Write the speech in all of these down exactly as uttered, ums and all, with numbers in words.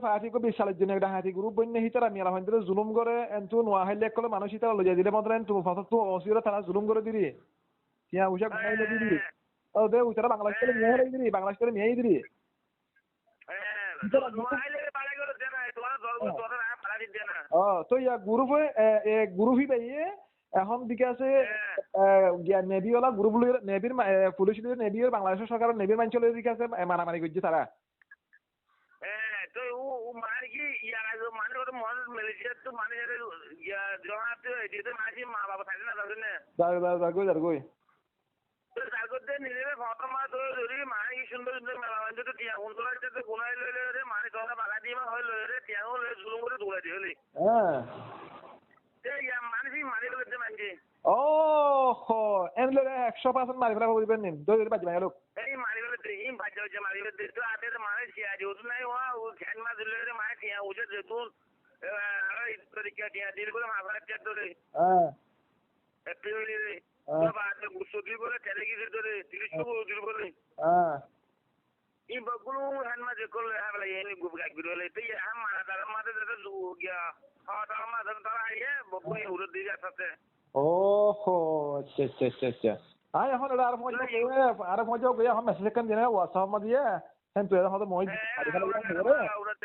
Bangladecór faáti uggúa bic calic zon ek dhaháti gurúp boinné, hítara miyala fuaindiore zulúm goré, entú no aháille ókkol manúic hítara loizai dile mottor entú fosóttu osiyóre tará zulúm goré diri. Tiañ uicá gumai loi diri. Ó de uicáre Bangladecóre miyai diri, Bangladecóre miyai diri. Hítara gurúp. Ó, tói ya gurúfe, e, e, gurúp híbaye, ehón deki asé, e, giya nebi ola gurúp loi, nebir ma-, e, fulic loi, nebi or Bangladecór sorkaror nebir maincó loi deki asé, e, maramari goijjé tará. E, tói u, u mane ki, yar age mane ore Malaysiattú mane ere, ya, Jorhat, e, diyete mane ki ma baba táile no zagói né. Zagói, zagói, zagói. Tói zargói de nizere fottór mazé tói zori mane ki cúndor cúndor mela bañdé tói tiañ fúndor asé tói gunái loi loi re mane tói baga diyé ma hoi loi re tiañ loi zulúm gorí dulai diyé óile. Há. Te ya mane ki mari félai de maincé. Óho, en loi re ekcó parsent mari félai foribo nin. Dóri dóri baijja mari félai. Ei mari félai de, in baijja baijja mari félai de. Tói ate mane siya di otu nai wa, u khen ma dile re mane tiañ uze zetun. E, ara idor tiañ tiañ dil bole ma félai tiañ dóre. Há. Ek family re. Há. Tói baade gusso dil bole, tele gise dóre, tiris Há. Ko dil bole. Há. Ín beggún hén mazé kólle, hábla yéni guf gak guri óile. Te yé hán mara dara mazé zata zu giya. Há, dara mazé dara aiye, beggún yé uro diri asate. Oho, accá, accá, accá, accá. Añí ehón ere aró foóñi zagói, aró foóñi zagói, ehón message ekkán diyé, WhatsApp mazé diyé. Héntu ere hoóde moi, e, ari félai ura, ura, ura, ura,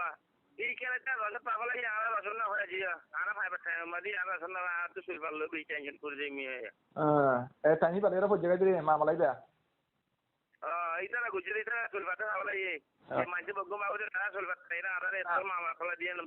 mamala. Íkene te rosót fabala, añára rosót no fai, añára faibar thaim ot añára rosót no fai, añára to sulfar loi beci tension fori zaiyum. Ah, e thaim ibá loi foijja gai dile mamala ibá. Ah, ítara gujjil, ítara sulfar fabala, e, ah, e maincé beggún babute tara sulfar, añára, añára, ah, etó mamala fabala diye no.